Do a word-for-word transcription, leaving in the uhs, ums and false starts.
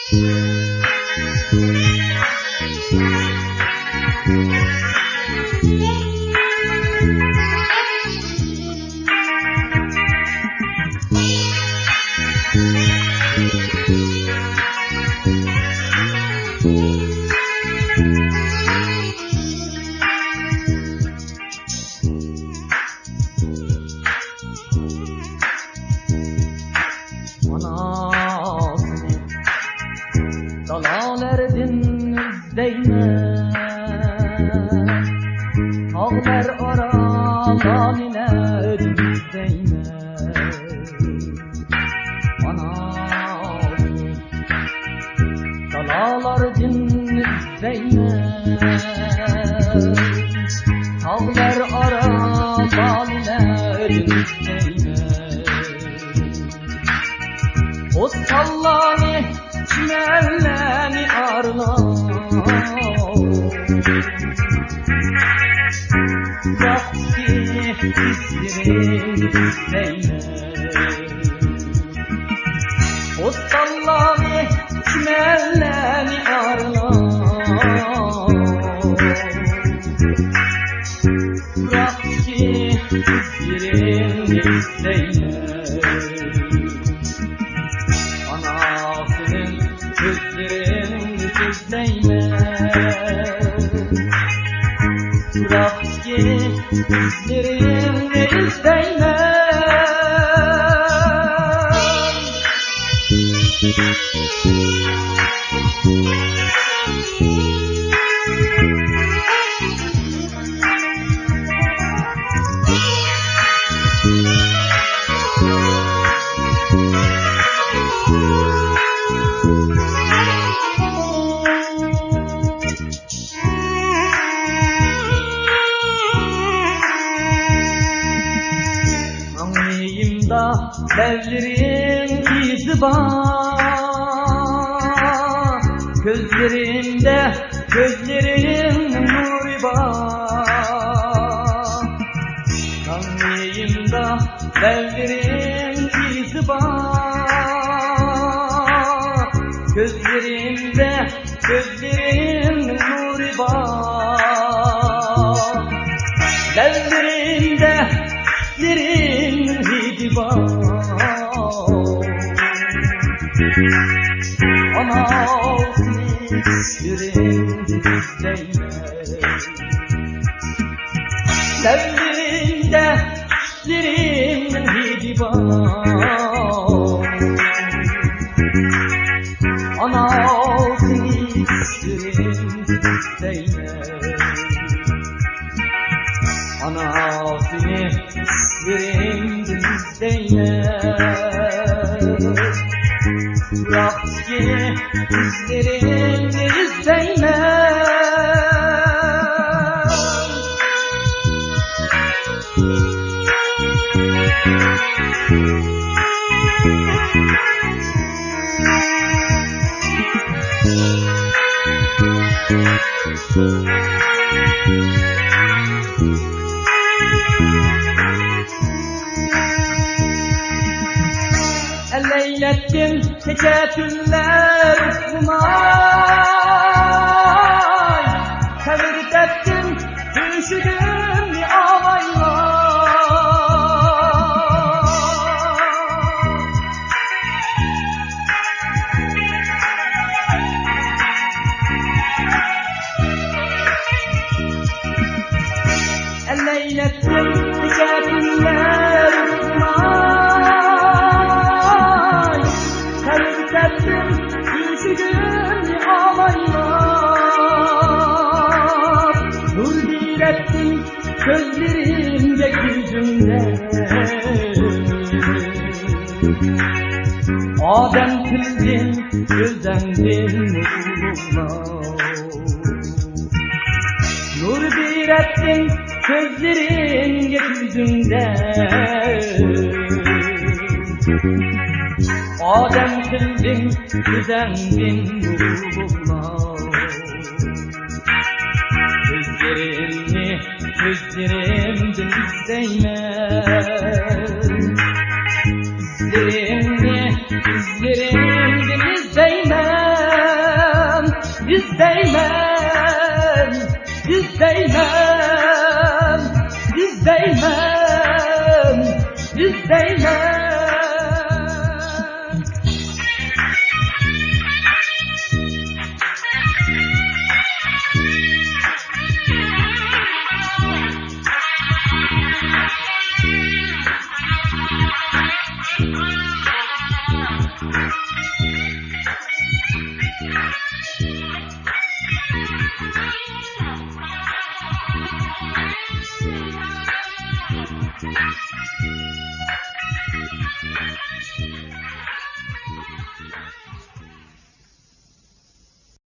ئاناسىنى دالالاردىن ئىزدەيمەن، تاغلار ئارا لالىلەردىن ئىزدەيمەن. ئاناسىنى دالالاردىن ئىزدەيمەن، تاغلار ئارا لالىلەردىن ئىزدەيمەن. بوستانلارنى، چىمەنلەرنى ئارىلاپ، ئۇزاقتىكى ئىزلىرىمنى ئىزدەيمەن. بوستانلارنى، چىمەنلەرنى ئارىلاپ، پۇراقتىكى ئىزلىرىمنى ئىزدەيمەن. ئاناسىنىڭ كۆزلىرىمنى ئىزدەيمەن. پۇراقتىكى ئىزلىرىمنى ئىزدەيمەن. ماڭلايىمدا لەۋلىرىڭ ئىزى بار، كۆزلىرىڭدە كۆزلىرىڭ نۇرى بار. ماڭلايىمدا لەۋلىرىڭ ئىزى بار، كۆزلىرىڭدە كۆزلىرىڭ نۇرى بار، لەۋلىرىڭدە چۈشلىرىڭ ھىدى بار. ئاناسىنى چۈشلىرىڭدە ئىزدەيمەن، لەۋلىرىڭدە چۈشلىرىڭ ھىدى بار. ئاناسىنى چۈشلىرىمدە ئىزدەيمەن، ئاناسىنى چۈشلىرىمدە ئىزدەيمەن. پۇراقتىكى ئىزلىرىمنى ئىزدەيمەن. ئەلەيلەتتىم كېچە تۈنلەر ئۇخلىماي، تەۋرىتەتتىم تۆشۈكۈمنى ئاۋايلاپ. ئەلەيلەتتىم كېچە تۈنلەر ئۇخلىماي، تەۋرىتەتتىم تۆشۈكۈمنى ئاۋايلاپ. نۇر بېرەتتىم كۆزلىرىمگە كۈندە، ئادەم تىلدىن ئۆزەڭدىن ئۇلۇغلاپ. نۇر بېرەتتىم كۆزلىرىمگە كۈندە، ئادەم تىلدىن ئۆزەڭدىن ئۇلۇغلاپ. كۆزلىرىمنى كۆزلىرىمدىن ئىزدەيمەن. ئىزلىرىمنى ئىزلىرىمدىن ئىزدەيمەن. دەيمەن، بىز دەيمەن، بىز دەيمەن.